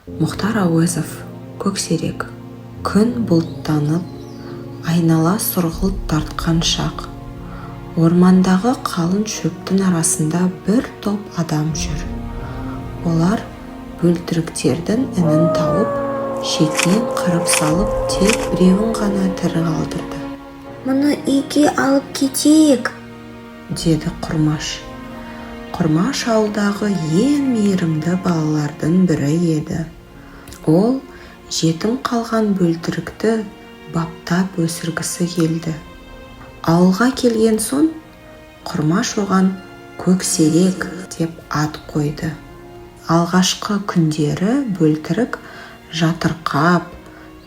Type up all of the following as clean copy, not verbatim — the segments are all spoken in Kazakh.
Мұхтар Әуезов, «Көксерек». Күн бұлттанып, айнала сұрғылт тартқан шақ. Ормандағы қалың шөптің арасында бір топ адам жүр. Олар бөлтіріктердің інін тауып, шетінен қырып салып, тек біреуін ғана тірі қалдырды. Мұны үйге алып кетейік, деді Құрмаш. Құрмаш ауылдағы ең мейірімді балалардың бірі еді. Ол жетім қалған бөлтірікті баптап өсіргісі келді. Ауылға келген соң Құрмаш оған Көксерек деп ат қойды. Алғашқы күндері бөлтірік жатырқап,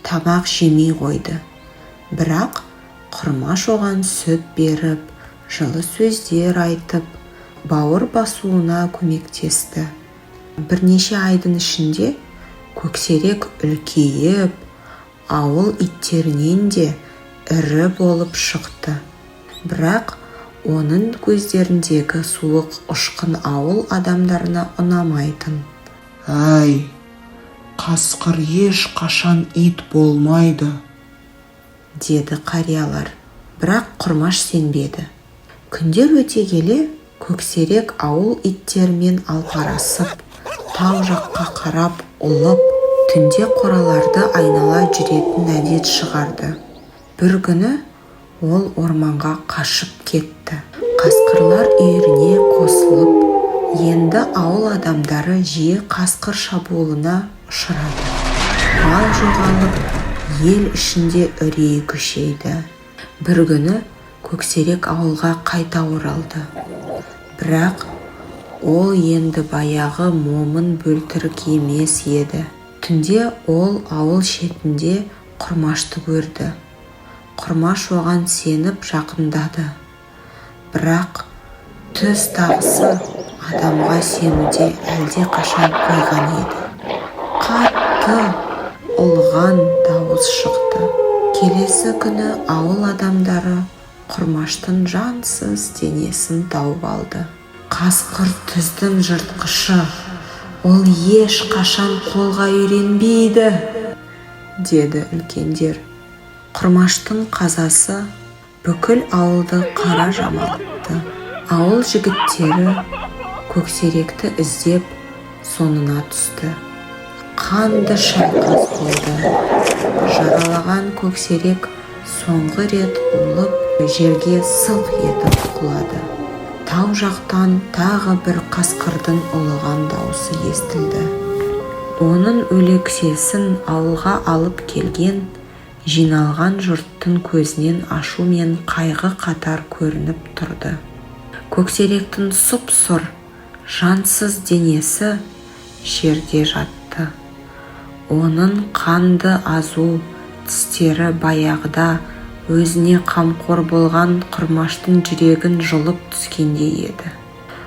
тамақ жемей қойды. Бірақ Құрмаш оған сүт беріп, жылы сөздер айтып, бауыр басуына көмектесті. Бірнеше айдың ішінде Көксерек үлкейіп, ауыл иттерінен де ірі болып шықты. Бірақ оның көздеріндегі суық ұшқын ауыл адамдарына ұнамайтын. Әй, қасқыр ешқашан ит болмайды, деді қариялар. Бірақ Құрмаш сенбеді. Күндер өте келе Көксерек ауыл иттерімен алпарасып, тау жаққа қарап ұлып, түнде қораларды айнала жүретін әдет шығарды. Бір күні ол орманға қашып кетті. Қасқырлар үйіріне қосылып, енді ауыл адамдары жиі қасқыр шабуылына ұшырады. Мал жоғалып, ел ішінде үрей күшейді. Бір күні Көксерек ауылға қайта оралды. Бірақ ол енді баяғы момын бөлтірік емес еді. Түнде ол ауыл шетінде Құрмашты көрді. Құрмаш оған сеніп жақындады. Бірақ түз тағысы адамға сенуде әлдеқашан қойған еді. Қатты ұлыған дауыс шықты. Келесі күні ауыл адамдары Құрмаштың жансыз денесін тауып алды. «Қасқыр түздің жыртқышы, ол ешқашан қолға үйренбейді», – деді үлкендер. Құрмаштың қазасы бүкіл ауылды қара жамылтты. Ауыл жігіттері Көксеректі іздеп соңына түсті. Қанды шайқас болды. Жаралаған Көксерек соңғы рет ұлып, жерге сылқ етіп құлады. Тау жақтан тағы бір қасқырдың ұлыған даусы естілді. Оның өлексесін ауылға алып келген жиналған жұрттың көзінен ашу мен қайғы қатар көрініп тұрды. Көксеректің сұп-сұр, жансыз денесі жерде жатты. Оның қанды азу тістері баяғыда өзіне қамқор болған Құрмаштың жүрегін жұлып түскендей еді.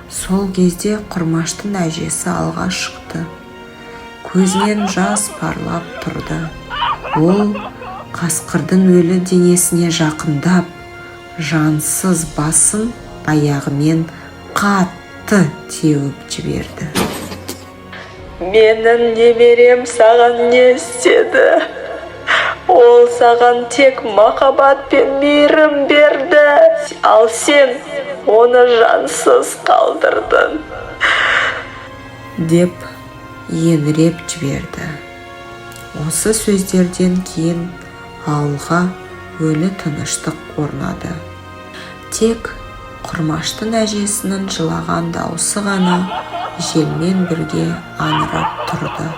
Сол кезде Құрмаштың әжесі алға шықты. Көзінен жас парлап тұрды. Ол қасқырдың өлі денесіне жақындап, жансыз басын аяғымен қатты теуіп жіберді. Менің немерем саған не істеді? Ол саған тек махаббат пен мейірім берді, ал сен оны жансыз қалдырдың, деп еңіреп жіберді. Осы сөздерден кейін ауылға өлі тыныштық орнады. Тек Құрмаштың әжесінің жылаған даусы ғана желмен бірге аңырап тұрды.